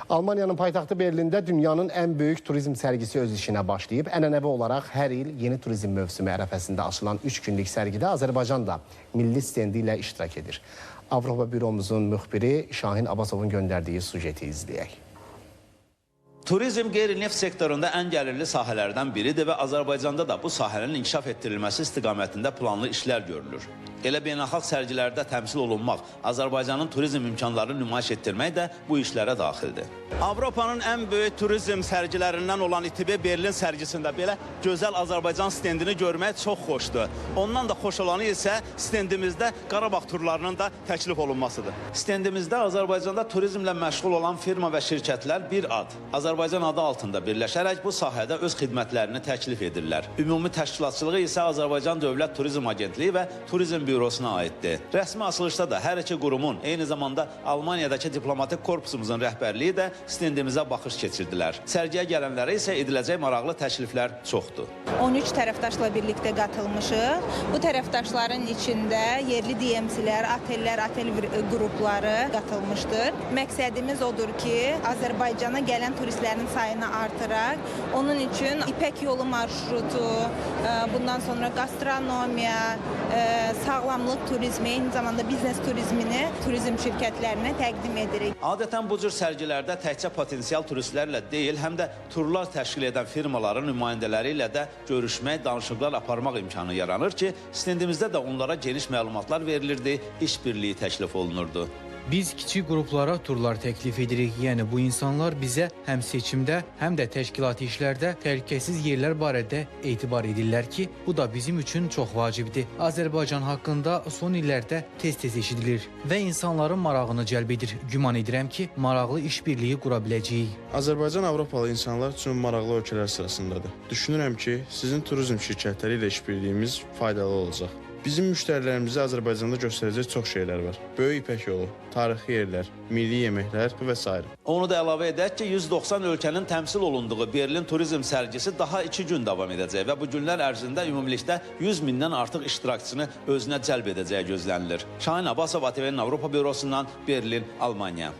Almaniyanın paytaxtı Berlində dünyanın ən böyük turizm sərgisi öz işinə başlayıb. Ənənəvi olaraq hər il yeni turizm mövsümü ərəfəsində açılan 3 günlük sərgidə Azərbaycan da milli stendi ilə iştirak edir. Avropa büromuzun müxbiri Şahin Abbasovun göndərdiyi sujeti izləyək. Turizm qeyri-neft sektorunda ən gəlirli sahələrdən biridir və Azərbaycanda da bu sahənin inkişaf etdirilməsi istiqamətində planlı işlər görülür. Elə beynəlxalq sərgilərdə təmsil olunmaq, Azərbaycanın turizm imkanlarını nümayiş etdirmək də bu işlərə daxildir. Avropanın ən böyük turizm sərgilərindən olan İTB Berlin sərgisində belə gözəl Azərbaycan stendini görmək çox xoşdur. Ondan da xoş olanı isə stendimizdə Qarabağ turlarının da təklif olunmasıdır. Stendimizdə Azərbaycanda turizmlə məşğul olan firma və şirkətlər bir ad, Azərbaycan adı altında birləşərək bu sahədə öz xidmətlərini təklif edirlər. Ümumi təşkilatçılığı isə Azərbaycan Dövlət Turizm Agentliyi və Turizm Bürosuna aiddir. Rəsmi açılışda da hər iki qurumun, eyni zamanda Almaniyadakı diplomatik korpusumuzun rəhbərliyi də stendimizə baxış keçirdilər. Sərgiyə gələnlərə isə ediləcək maraqlı təkliflər çoxdur. 13 tərəfdaşla birlikdə qatılmışıq. Bu tərəfdaşların içində yerli DMC-lər, otellər, otel qrupları qatılmışdır. Məqsədimiz odur ki, Azərbaycana gələn turistlərin sayını artıraq. Onun üçün İpək yolu marşrutu, bundan sonra gastronomiya, sağlamlıq turizmi, eyni zamanda biznes turizmini turizm şirkətlərinə təqdim edirik. Adətən bu cür sərgilərdə təkcə potensial turistlərlə deyil, həm də turlar təşkil edən firmaların nümayəndələri ilə də görüşmək, danışıqlar aparmaq imkanı yaranır ki, stendimizdə də onlara geniş məlumatlar verilirdi, işbirliyi təklif olunurdu. Biz kiçik qruplara turlar təklif edirik. Yəni bu insanlar bizə həm seçimdə, həm də təşkilati işlərdə təhlükəsiz yerlər barədə etibar edirlər ki, bu da bizim üçün çox vacibdir. Azərbaycan haqqında son illərdə tez-tez eşidilir və insanların marağını cəlb edir. Güman edirəm ki, maraqlı işbirliyi qura biləcəyik. Azərbaycan Avropalı insanlar üçün maraqlı ölkələr sırasındadır. Düşünürəm ki, sizin turizm şirkətləri ilə işbirliyimiz faydalı olacaq. Bizim müştərilərimizə Azərbaycanda göstərəcək çox şeylər var. Böyük İpək yolu, tarixi yerlər, milli yeməklər və s. Onu da əlavə edək ki, 190 ölkənin təmsil olunduğu Berlin Turizm sərgisi daha 2 gün davam edəcək və bu günlər ərzində ümumilikdə 100 mindən artıq iştirakçını özünə cəlb edəcəyi gözlənilir. Şahin Abbasov, ATV-nin Avropa bürosundan Berlin, Almaniya.